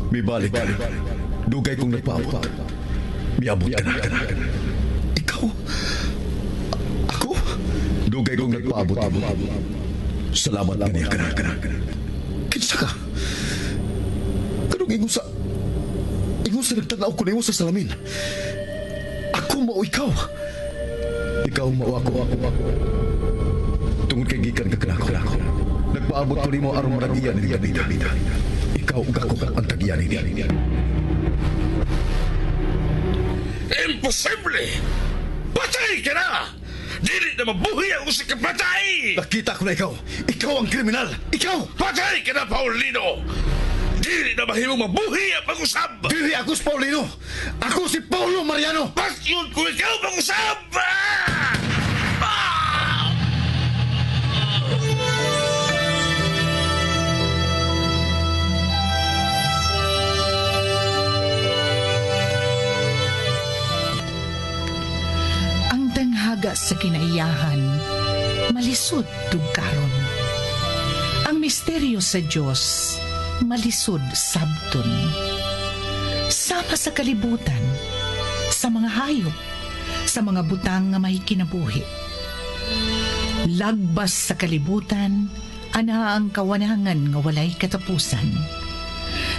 Mibalik ka. Dugay kong nagpaabot. Miabot ka na. Ikaw? Ako? Dugay kong nagpaabot. Salamat kaniya ka na. Kinsa ka? Kanong ingon sa... Ingon sa nagtanaw ko nimo sa salamin. Ako mao ikaw. Ikaw mao ako. Tungod kay gikan ka kanako. Nagpaabot ko nimo aron managiya ni Gabida. Ikaw ug ako ang tagiya nini. Imposible! Patay ka na! Dili na mabuhi ang usa ka patay! Nakita ko na ikaw. Ikaw ang kriminal. Ikaw! Patay ka na, Paulino! Dili na mahimong mabuhi ang pag-usab! Dili ako si Paulino! Ako si Paulo Mariano! Pasyon ko ikaw pag-usab! Ah! Ah! Ang tanghaga sa kinaiyahan, malisod tugkaron. Ang misteryo sa Diyos, malisod sabton. Sama sa kalibutan, sa mga hayop, sa mga butang nga may kinabuhi. Lagbas sa kalibutan, ana ang kawanangan nga walay katapusan.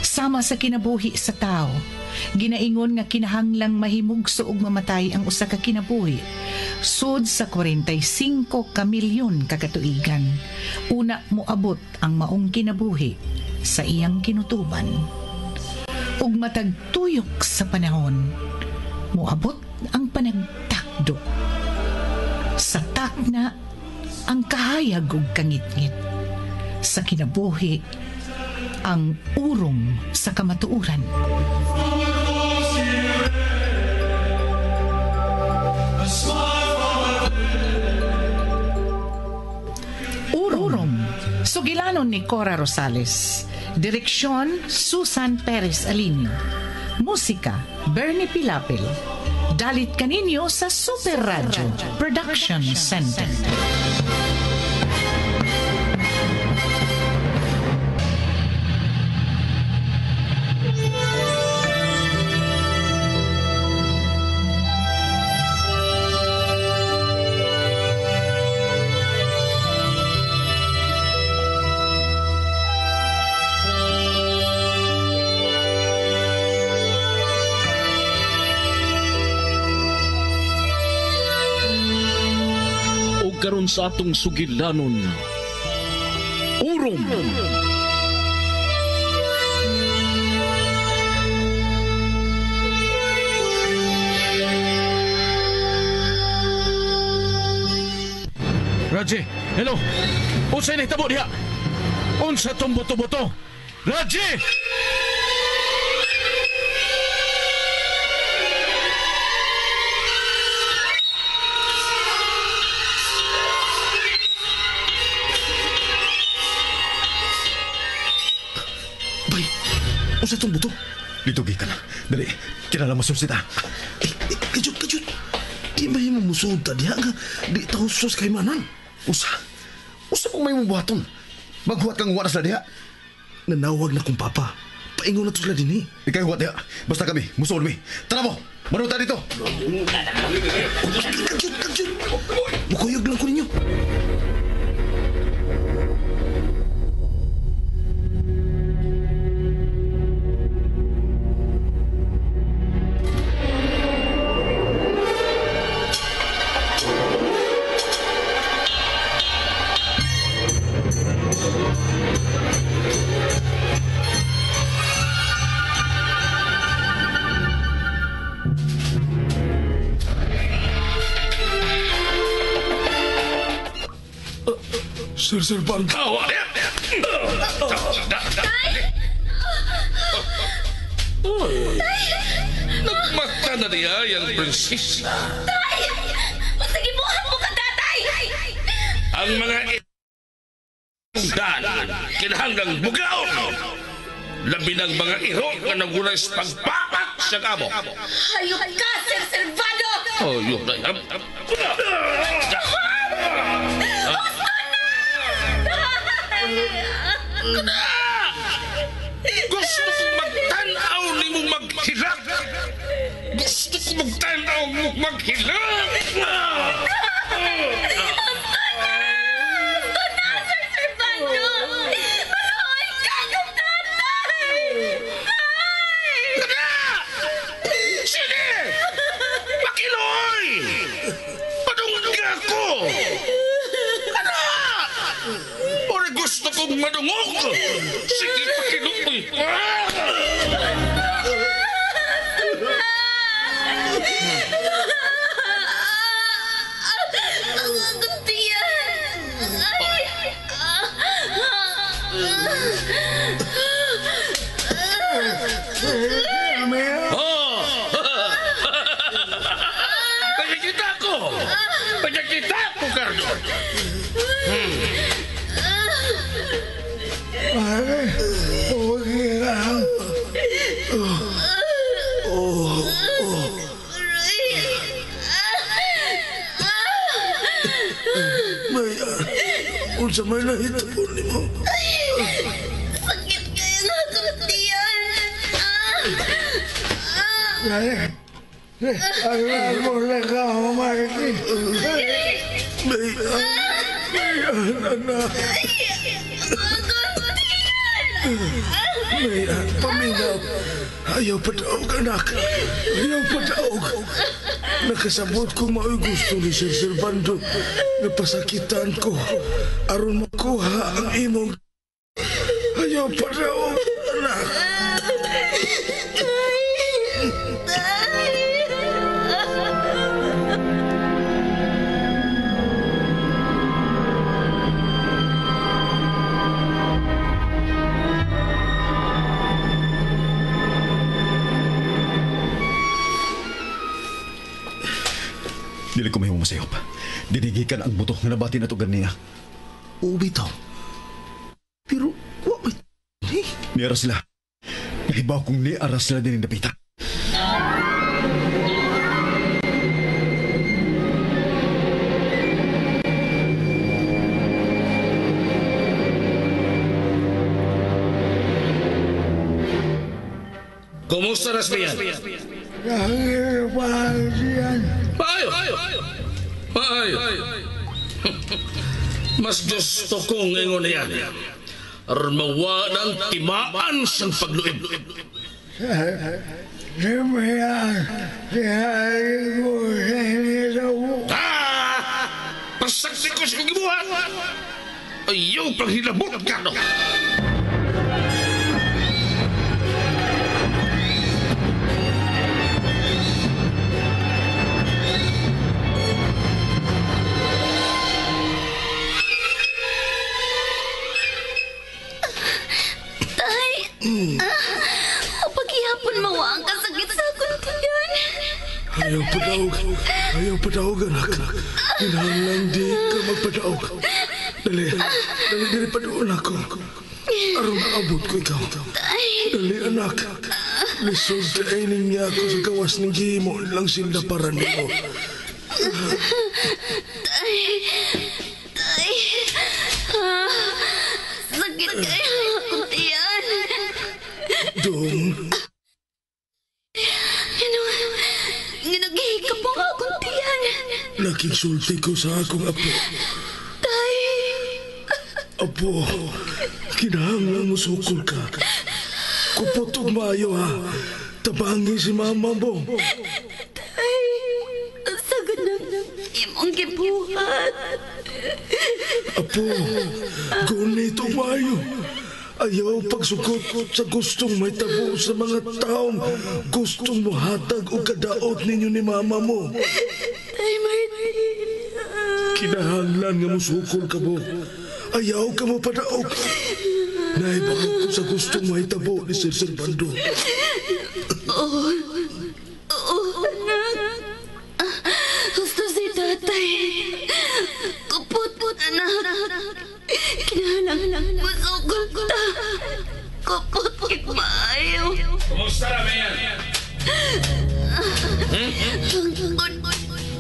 Sama sa kinabuhi sa tao, ginaingon nga kinahanglang mahimugso og mamatay ang usa ka kinabuhi. Sud sa 45 ka milyon ka katuigan, una moabot ang maong kinabuhi sa iyang kinutuban. Ug matag tuyok sa panahon, moabot ang panagtakdo. Sa takna, ang kahayag ug kangitngit. Sa kinabuhi, ang urong sa kamatuoran. Urong. Sugilanon ni Cora Rosales. Direksyon, Susan Perez Alinio. Musika, Bernie Pilapil. Dalit kaninyo sa Super Radio Production Center. Karon sa atong sugilanon, Urom. Raji, hello. Unsay nahitabo diha? Unsa tong buto-buto? Raji! Unsa itong buto? Dito gikan. Dali, kinala masulsita. Kajut, kajut. Di ba yung musod ta diha nga? Di ta husos kay manan. Usa? Usa pong may mabuhaton. Maghuwat kang waras na diha. Nanawag na kong papa. Paingon na to sila din eh. Ikay huwat diha. Basta kami, musuod mi. Tara mo! Manuta dito! Kajut, kajut! Bukuyog lang ko ninyo. Sir, parang... Tawa! Nagmata na niya yung prinsesa. Tay! Magsigibuhat mo ka, tatay! Ang mga dan kinahanglang bugaon. Labi ng mga iro nga nagunay sa pagpapak sa kamo. Hayop ka, Sir Silvano! Oh, yun na yan. Gusto kong magtan ko magtanaw mo maghilak! Gusto na, Sir Servando! Maluoy ka kong tatay! Ay! Naga! Sige! Pakiloy! Padungga ko! Ano? Ora gusto kong madungog! Sige, pakiloy! Oh! Pagkakita ko! Pagkakita ko, Cardo! May, unsa may nahitabo nimo? Sakit kayo nga akong tiyan! May, may, anak. Akong tiyan! May, paminaw. Ayaw padaog, anak. Ayaw padaog. Nakasabot ko mao'y gusto ni Sir Servando. Napasakitan ko. Aron makuha ang imong... Ayaw padaog, anak. Dili ko mahimo masayop. Dinigikan ang buto nga nabati na to ganiya. Oo, bitaw. Pero, wa may... Eh, Niara sila. Nahibaw kong niara sila din napita. Kumusta, Rasmian? Maayo! Maayo! Mas gusto kong ingon niyan. Aron mawa ng timaan siyang pagluib. Ah! Pasakti ko sa kong gibuhat! Ayaw paghilabot ka, no? Tay! Paghihapon mawa ang kasakit sa akong tiyan. Ayaw padaog. Ayaw padaog, anak. Kinahanglan di ka magpadaog. Dali. Dali, dali padoon ako. Aron maabot ko ikaw. Dali, anak. Lisod kay niya ako sa gawas ng gihimo lang sinda para nimo. Tay! Tay! Sakit kayo ang akong tiyan. Dong, Nagihikap ang akong tiyan. nakigsulti ko sa akong apo. Tay! Apo, kinahanglan mo sukol ka. Kupot og maayo ha. Tabangi si mama mo. Tay! Sagad na imong gibuhat. Apo, gunit og maayo. Ayaw pagsukot sa gustong may tabo sa mga taong gustong mohatag og kadaot ninyo ni mama mo. Tay Martin! Kinahanglan nga musukol ka mo. Ayaw ka mo padaog. Naibaw ko sa gustong may tabo ni Sir Servando. Oo, anak. Gusto si tatay. Kupot, anak. Kinahanglan musukol ta. Kupot, kit maayo. Kumusta, Ramian? Hanggon,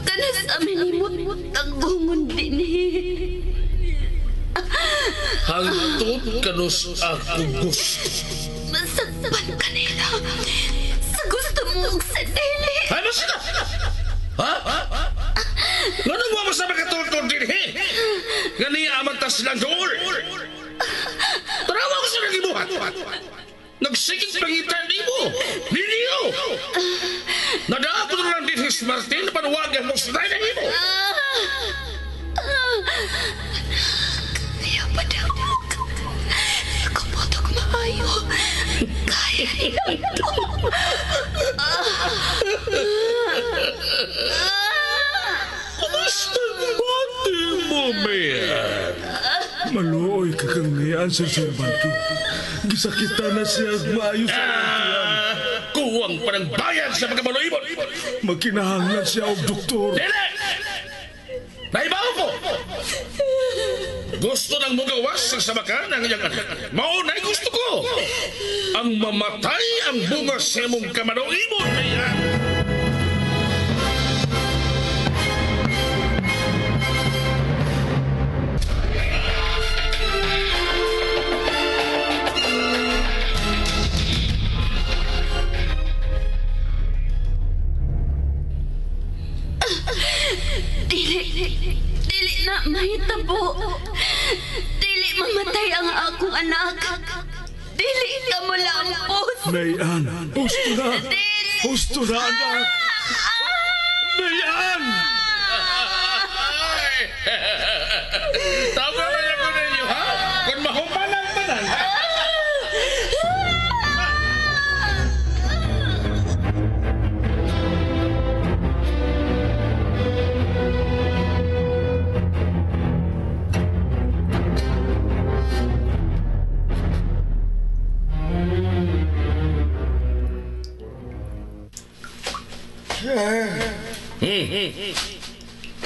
kanas amin nimot tanggungon din eh. Hangtod kanus ako gusto. Masakpan kanila. Sa gusto Gusto mo sa dili. Ay, masita! Ha? Ganun mo sa makatultol din, he? Gani aman tas silang dool. Tarawa ko sa nagibuhat. Nagsigig pangitan ni mo. Niniyo! Nadaako na lang din si Martin na panawagan mo sa tayo mo. Kaya pa daw. Kumotok maayo. Kaya nilang to. Kumusta bati mo, Mayan? Maluoy ka kang ngayaan, Sir Servanto. Gisakita na siya maayo sa tiyan. Kuwang pa ng bayan sa pagkamaluibon. Magkinahanglan siya og doktor. Dili! Naibaw ko! Gusto ng mugawas sa samakan ang iyang anak. Maunay gusto ko! Ang mamatay ang bunga sa imong kamaluibon, Mayan! Dili na mahitabo. Dili mamatay ang akong anak. Dili ka mo lampos. Mayan, husto na. Husto na, anak. Mayan! Tama na yan ko ninyo, ha? Kung mahumalang tanan, ha?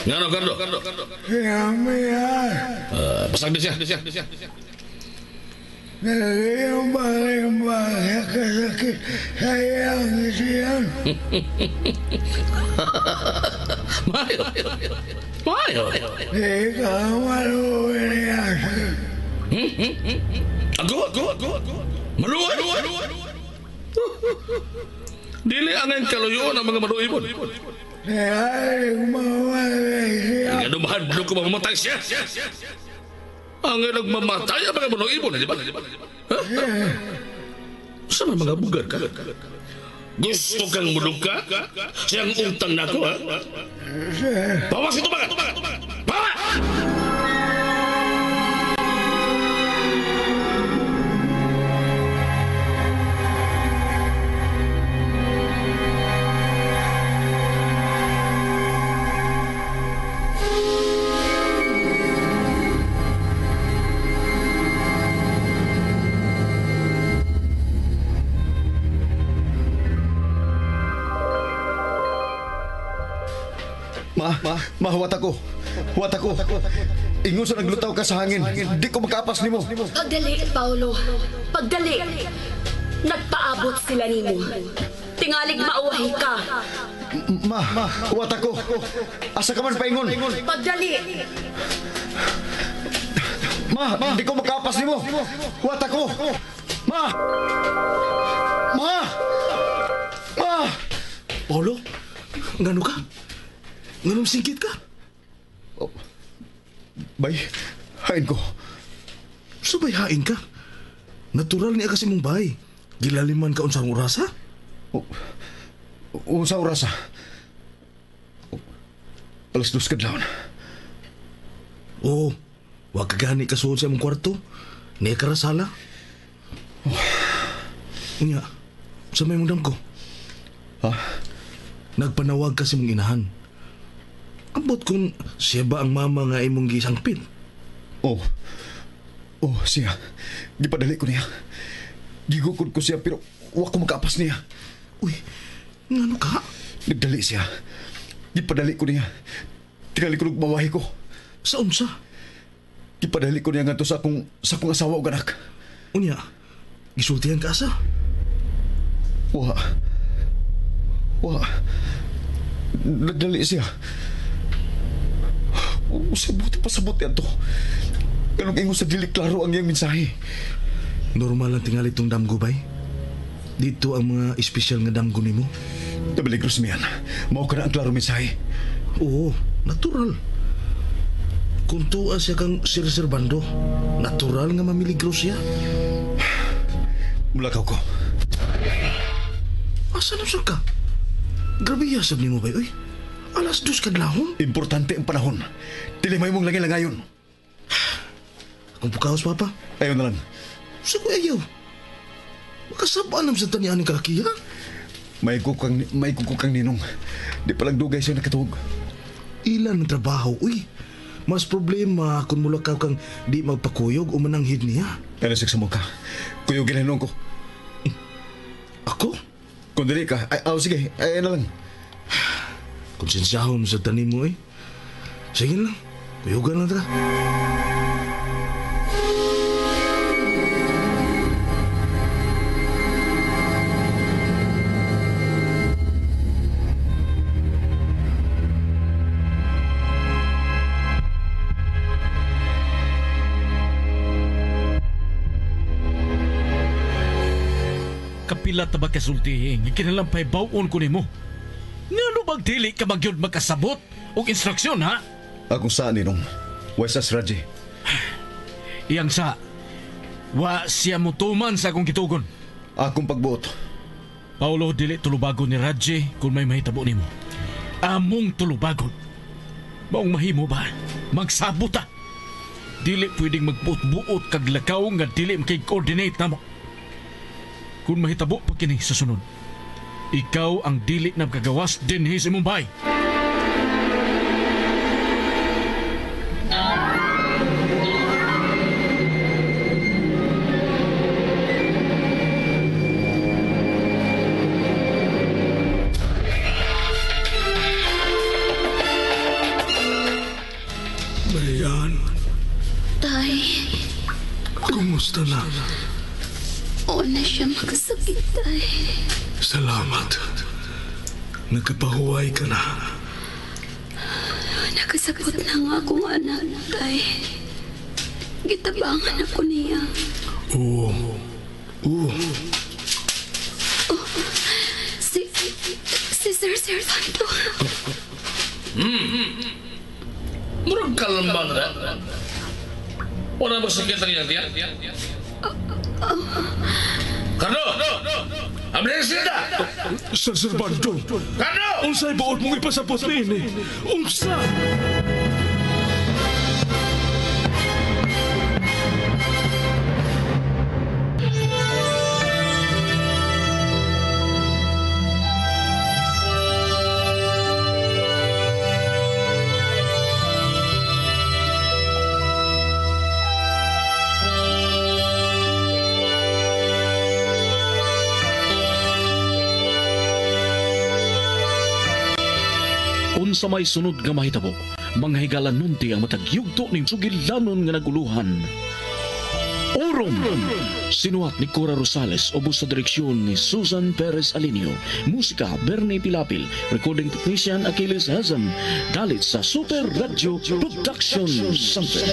Ngano, Carlo? Pasag di siya. Mayo. Mayo. Ako. Maluoy. Dili ang kaluyon ang mga maluibon. Nga mahadlok ko mamatay siya. Ang nagmamatay ang mga maluibon, di ba? Ha? Saan mga bugar ka? Gusto kang mulog ka? Siyang utang na ako, ha? Bawas ito mga! Bawa! Ma, huwat ako. Huwat ako. Ingon sa naglutaw ka sa hangin. Di ko makaapas nimo. Pagdali, Paolo. Pagdali. Nagpaabot sila nimo. Tingalig mauwahi ka. Ma, huwat ako. Asa ka man paingon? Pagdali. Ma, di ko makaapas nimo. Huwat ako. Ma! Ma! Ma! Paolo, ngano ka? Nganong singkit ka? Oh, bay, hain ko. Subay hain ka? Natural niya kasi mong bay. Gilaliman ka unsang orasa? Oh, unsa orasa? Oh, 2:00 kadlawon. Oo, wag ka gani kasuod sa imong kwarto. Niya ka rasala. Oh. Unya, sa may mong damko? Ha? Nagpanawag ka sa imong inahan. Ambot kung siya ba ang mama nga imong gisangpit? Oh. Oh, siya. Gipadali ko niya. Gigukod ko siya pero wa ko makaapas niya. Uy, ngano ka? Nagdali siya. Gipadali ko niya. Tingali ko nagmawahi ko. Sa unsa? Gipadali ko niya ngadto sa akong asawa ug anak. Unya, gisultihan ka asa? Wa. Wa. Nagdali siya. Sabuti pa sabuti ato. Ganong ingon sa dili klaro ang iyang mensahe. Normal lang tingali itong damgo, bay. Dito ang mga espesyal nga danggo nimo. Namiligros miyan. Mao ka na ang klaro mensahe. Oo, natural. Kung tuwa siya kang Sir Servando, natural nga mamiligro siya. Mulakaw ko. Asa na siya ka? Grabe yasab nimo ba, uy? 2:00 kadlawon. Importante ang panahon. Dili may mong langay-langayon. Akong pukaos, Papa. Ayaw na lang. Sa ko ayaw. Makasabaan naman sa tanian ng kalakiha. May kukang ninong. Di palang dugay siya nakatuog. Ilan ang trabaho, uy. Mas problema kung mulakaw kang di magpakuyog o mananghid niya. Pero sa mo ka. Kuyogin na ko. Ako? Kung dili ka, ay, oh, sige, ay na lang. Konsensyahon sa tanim mo, eh. Sige lang, kuyugan lang ta. Kapila ta ba kasultihin, kinalampay bawon ko nimo. Ngano bang dili ka magyud makasabot og instruksyon, ha? Akong saan, Ninong? Why sa Raji? Iyang sa, wa siya mutuman sa akong gitugon. Akong pagbuot. Paulo, dili tulubagon ni Raji kung may mahitabo nimo. Among tulubagon. Maong mahimo ba? Magsabot ta. Dili pwedeng magbuot-buot kag lakaw nga dili makig-coordinate namo. Kung mahitabo pa kini sa sunod, ikaw ang dili na makagawas dinhi sa Mumbai. Marian. Tay. Kumusta na? Oo na siya makasakit, Tay. Salamat. Nagkapahuway ka na. Nakasakot na nga akong anak, Tay. Gitabangan ako niya. Oo. Oo. Oh, si Sir Servando. Murag kalma na. Wala ba sakit ang iyang tiyan? Carlo! Amrin sila! Sir Servando! Carlo! Unsay buot mong ipasabot niini? Unsa? Unsa may sunod nga mahitabo, mga higalan nunti ang matag yugto ning sugilanon nga naguluhan. Orom! Sinuhat ni Cora Rosales, ubos sa direksyon ni Susan Perez Alinio. Musika, Bernie Pilapil. Recording technician, Achilles Hazem. Dalit sa Super Radio Production Center.